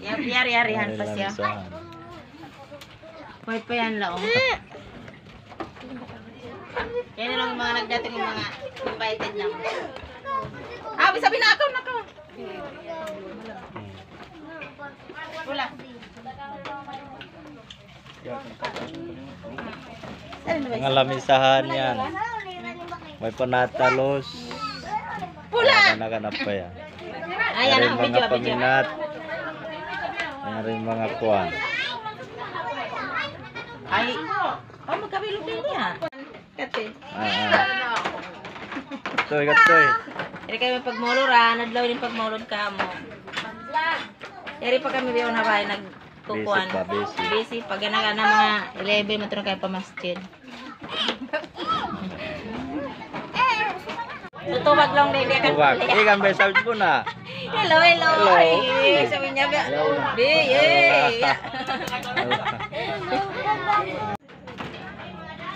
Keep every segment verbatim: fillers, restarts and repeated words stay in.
Yari-yarihan pa siya. Lamisahan. Paypay yan lang. Yan na lang in manga nagdating, in manga invited namu'. Ah, sabi na aku, na aku. Wala'. Manga lamisahan yan. Way pa natalos. Pula! Nagana pa yan. Ayan, yari in manga paminat. Yari in manga kuwan. Ay. Oh, magkabilog din niya. Kati. Ah, ah. Katoy, katoy. Yari kami pagmulud, ah. Nadlaw in pagmulud kami. Yari pa kami biya' na ba, nag- Kukuan. Busy pa, busy. Busy pa. Gana-gana manga eleven, matuloy kami pa masjid. Tutubag lang din, di' ka. Tubag. Ikan ba, sabi ko na. Hello, hello. Hello. Ay, sabi niya, be, be, eh.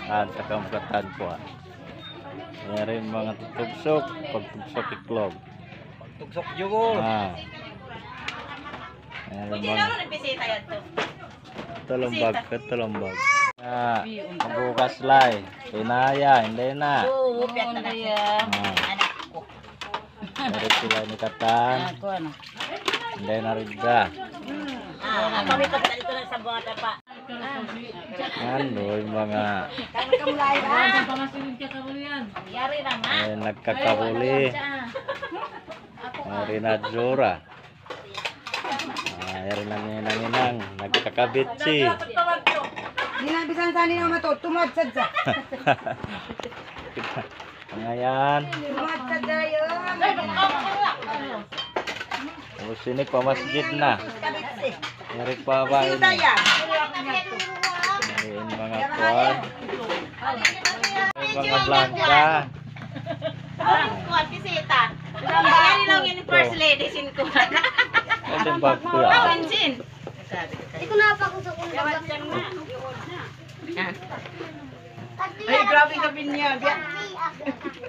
Yan, sa kampatan ko, ah. Yari in manga tugsok, pagtugsok iklog. Pagtugsok jugul. Ah. Yari in manga tulumbag, katulumbag. Ah, mabukas lay. Pinaya, hindi na. Oo, piyat na. Ah. Anak ko. Yari sila ini katan. Ako, ano? Hindi na rin ka. Ah, kami pagsalita na sa buhat pa. Yan, in manga, yari naman. Eh, nagkakabuli. Yari na jura. Ah, yari na nginang-nginang. Nagkakabitsi. Di na bisan sa nila mato, tumad sadja. Ngayan. Tumad sadja yun. O, sini pa masjid na. Yari pa ba ini? Yari in manga kuwan. Yari in manga blanca. Kuwan, bisita. Yari lang in first lady sin kuwan. Ito ba, kuya? Kuwan sin. Ito na pa ako sa kuwan. Ah. Ay, grabe ka, Binya.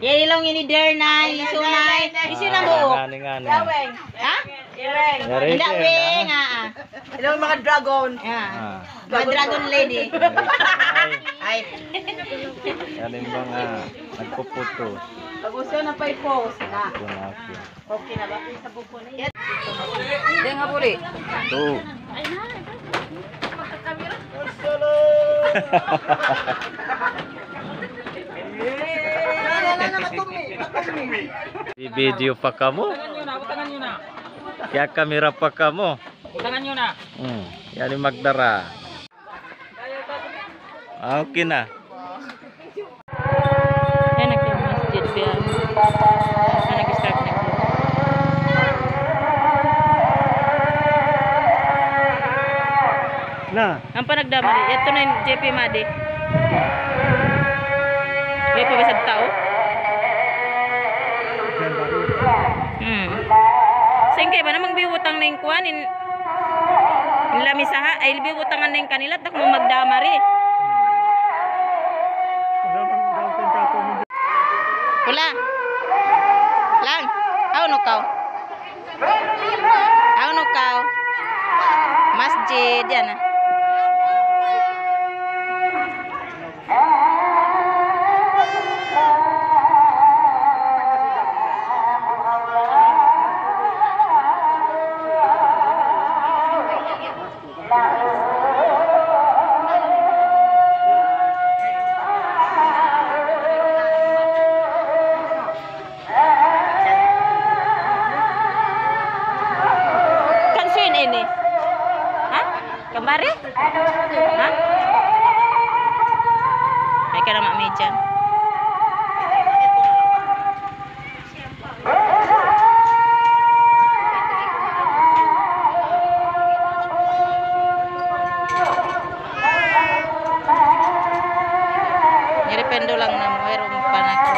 Yan, ilong ini, Dernay, Isunay, Isunay mo. Ngani, ngani. Ha? Yari. Hindi, weng, ah. Ilong mga dragon. Ah. Ah. Mga dragon lady. Ay. Yan in manga nagpuputo. Pag-uso na pa i-post na. Ito na ako. Okay na ba? Sa buko na yan. Di nga buli. Ito. I-video pa kamu? Kaya kamera pa kamu? Hmm, yan in magdara. Ah, okay na. Ayan, nagka-masjid biya'. Ah, nag-start na. Na. Ampa nagdamari. Yadtu na in J P Madi. Way pa bisan tau. Hmm. Singkay ba namang biyutang na in kuwan, in In lamisahan, ay, libi butangan na in kanila, tak mu magdamari. Pula. Lang, hawnu kaw? Hawnu kaw? Masjid, yan na. Kansiyu ini? Ha? Kambari? Ha? Ay, ka na ma-, medyan. Depende lang na mo, pero panakot.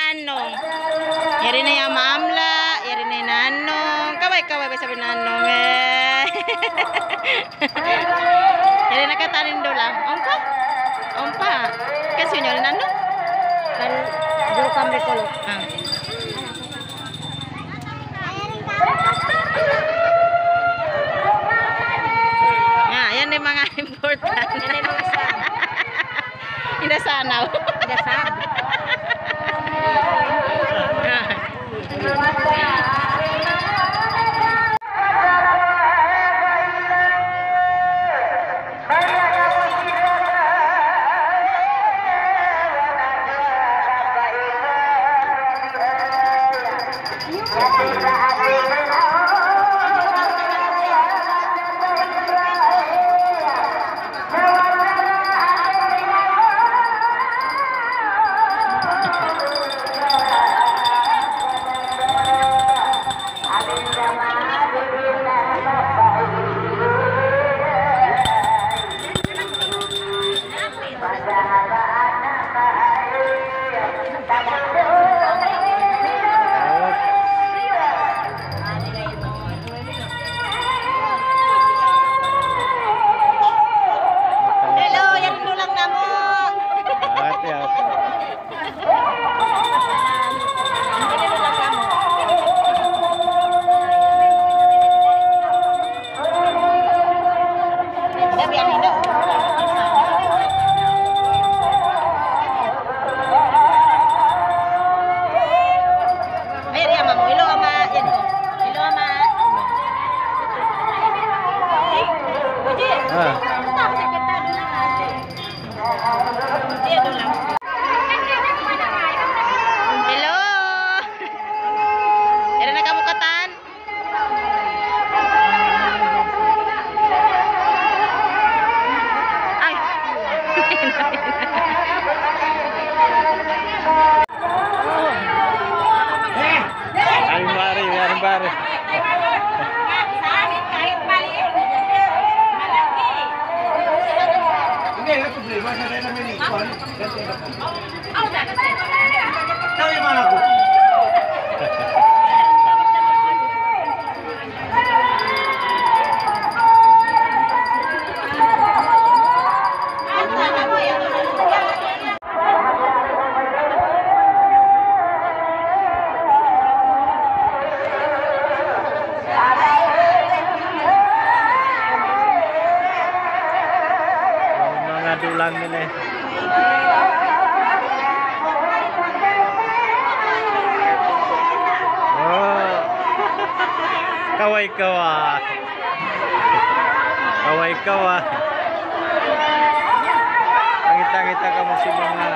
Nanong. Yari na in Ama Amla, yari na in Nanong. Kaway, kaway, basta in Nanong, eh. Yari na katan in dulang. Unu pa? Unu pa? Kasi yun yun, Nanong? Kan, juru kami kulo. Ah. Ah, yan in manga importante. Yan in manga sa- Inasanaw. Inasab. Hello, yan in dulang namu'. Ate, ate. Ay, di, Ama mu. Hello, Ama. Yan. Hello, Ama. Ah. Hello. Yari na kamu katan? Ay. Haring bari, haring bari. Hindi, wala problema. Sa tayo naman eh. Tayo yung mga ako. Manga dulang ini. Oh. Kaway-kaway. Kaway-kaway. Pangita-ngita kamu sin manga.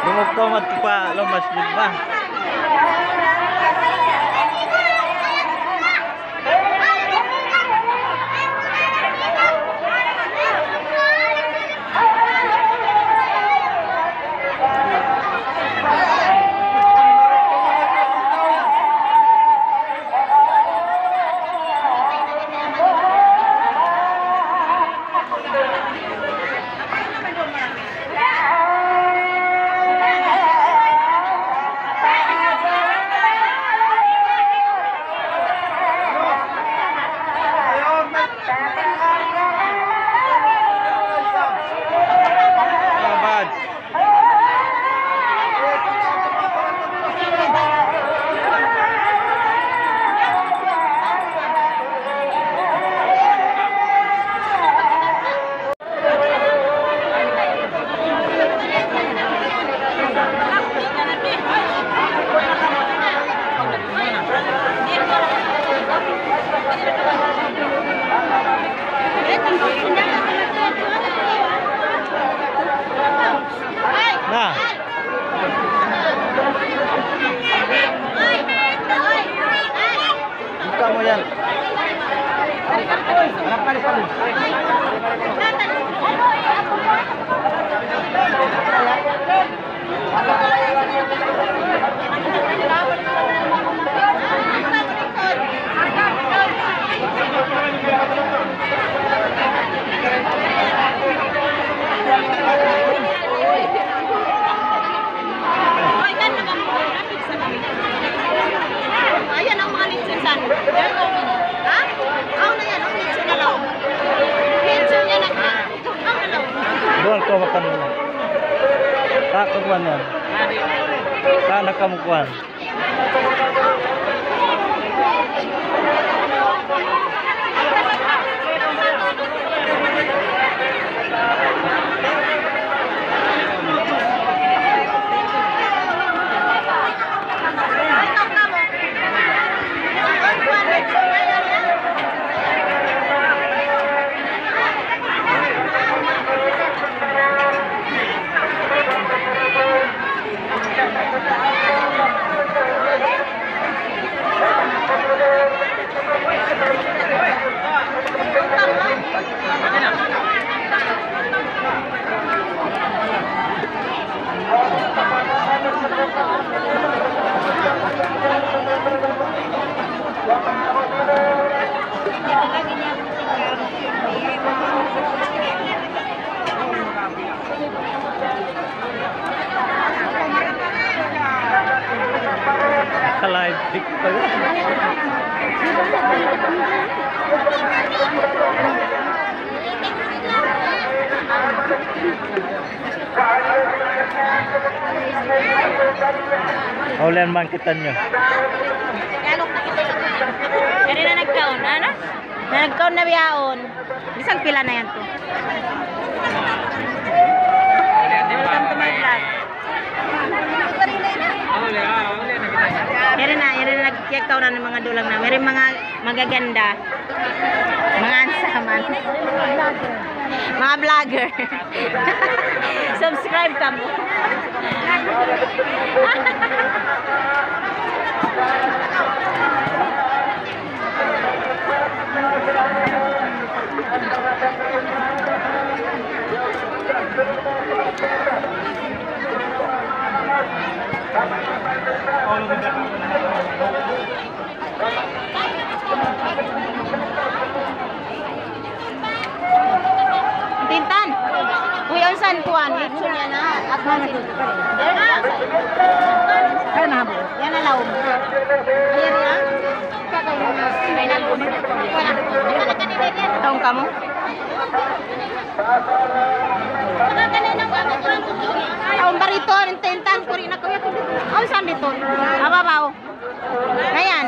Lumukto madtu pa lawm masjid ba. Kuwan yan. Saan na kamu kuwan? Naka-live TikTok. Ulihan man kitaniyu. Yari na nagkaun, ano? Na nagkaun na bihaun. Bisan pila na yan to. Welcome to my vlog. Yari na, yari na nagkiyakaw na ng mga dulang na. Meron mga magaganda. Mga ansaman. Mga vlogger. Subscribe kamu. Tintan. Uy, ang san kuan? Litson yan na. At man sin. Ay, nabo. Yan na laom. Ayan yan. Taong kamu? Awn bariton, tintan, kuri na kuya. Awn san dito. Ababaw. Ayan.